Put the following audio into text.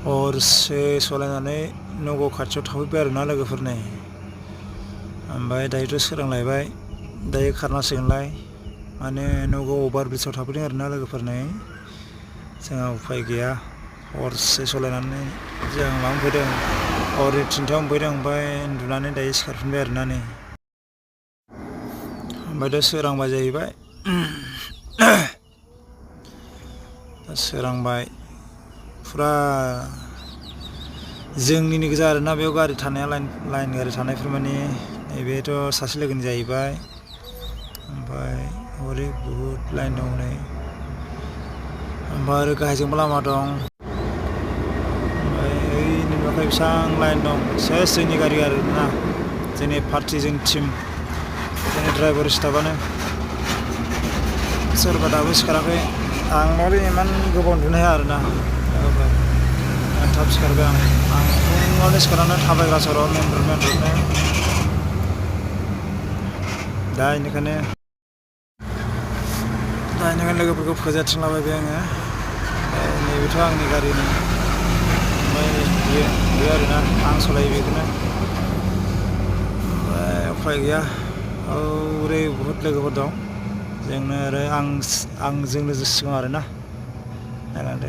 हरसे सलायनानै नगाव खाथियाव थाफैबाय आरोना लोगोफोरनि। ओमफ्राय दायोथ' सोरांलायबाय, दायो खारनांसिगोनलाय। माने नगाव अभार ब्रिजआव थाफैदों आरोना लोगोफोरनि। जोंहा उफाय गैया, हरसे सलायनानै जों फैदों, हरनि 3थायाव मोनफैदों। ओमफ्राय उन्दुनानै दायो सिखारफिनबाय आरोना नै। ओमफ्राय दा सोरांबाय जाहैबाय। दा सोरांबाय, फुरा जोंनिनो गोजा आरोना बेयाव गारि थानाया, लाइन गारि थानायफोर माने नैबेथ' सासे लोगोनि जाहैबाय। ओमफ्राय हरै बहुद लाइन दं नै। ओमफ्राय आरो गाहायजोंबो लामा दं। ओमफ्राय ओइ नुवाखै बेसेबां लाइन दं, सेस जोंनि गारि आरोना, जोंनि पार्टि, जोंनि टिम, जोंनि ड्राइभार स्टाफआनो। सोरबा दाबो सिखाराखै। आं माने इमान गोबाव उन्दुनो हाया आरोना। थाब सिखारबाय आं फुङावनो सिखारनानै थाबायग्रा सराव मेन रडनो। दा बेनिखायनो लोगोफोरखौ फोजाथिंलाबायबाय आङो। नैबेथ' आंनि गारिनि, ओमफ्राय बेयो आरोना, आं सालायो बेखौनो। ओमफ्राय उफाय गैया, हरै बहुद लोगोफोर दं। जोंनो आरो आंजों लोगोसे सिगां आरोना, नायलांदो।